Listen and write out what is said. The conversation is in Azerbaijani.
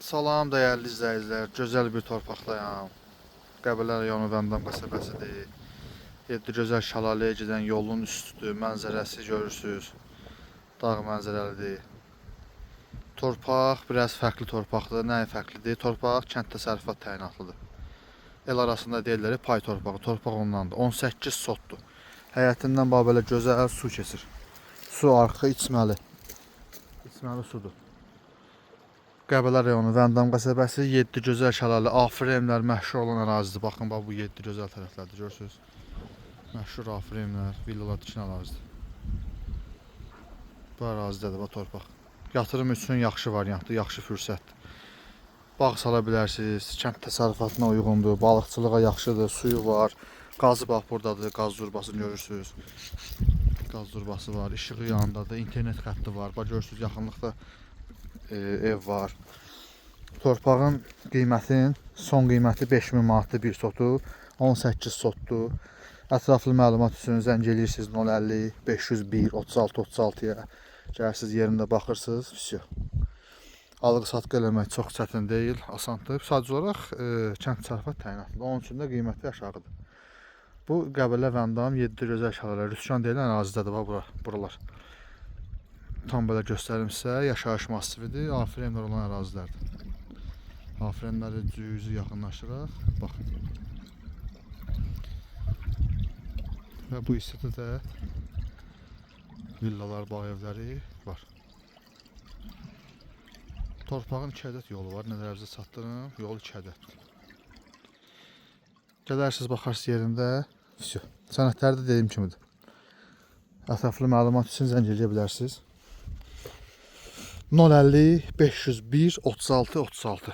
Salam dəyərli izləyicilər, gözəl bir torpaqdayam. Qəbələ rayonu Vəndam qəsəbəsidir. Yeddi gözəl şəlaləyə gedən yolun üstüdür, mənzərəsi görürsüz. Dağ mənzərəlidir. Torpaq biraz fərqli torpaqdır. Nəyi fərqlidir? Torpaq kənd təsərrüfat təyinatlıdır. El arasında deyirlər pay torpağı, torpaq ondandır. 18 sotdur. Həyətindən bax belə gözəl su keçir. Su arxı içməli. İçməli sudur. Qəbələ rayonu Vəndam qəsəbəsi 7 gözəl şəlalə, A-freymlər məşhur olan ərazidir. Baxın bax bu 7 gözəl tərəflərdir, görürsüz. Məşhur A-freymlər, villalar tikilən ərazidir. Bu ərazidədir bu torpaq. Yatırım üçün yaxşı variantdır, yaxşı fürsətdir. Bağ sala bilərsiniz, kənd təsərrüfatına uyğundur, balıqçılığa yaxşıdır, suyu var. Qazı bax buradadır, qaz zurbasını görürsüz. Qaz zurbası var, işığı yanındadır, internet xətti var. Bax görürsüz yaxınlıqda ev var. Torpağın qiymətin son qiyməti 5000 manatdır bir sotu, 18 sotdur. Ətraflı məlumat üçün zəng eləyirsiniz 050 501 36 36-ya. Gəlirsiniz yerində baxırsınız, vəsio. Alqı-satqı eləmək çox çətin deyil, asandır. Sadəcə olaraq kənd təsərrüfat təyinatlıdır. Onun üçün də qiyməti aşağıdır. Bu Qəbələ Vəndam 7 gözəl şəlalə, Rüskan deyilən ərazidədir bax bura, buralar. Tam belə göstərim sizə, yaşayış massividir, A-freymlər olan ərazilərdir. A-freymləri cüzi yaxınlaşdıraq, baxın. Və bu hissədə də villalar, bağ evləri var. Torpağın 2 ədəd yolu var. Nəzərinizə çatdırım. Yol 2 ədəddir. Gələrsiniz, baxarsınız yerində. Vəsio. Sənədləri də dediyim kimidir. Ətraflı məlumat üçün zəng eləyə bilərsiniz. 050 501 36 36.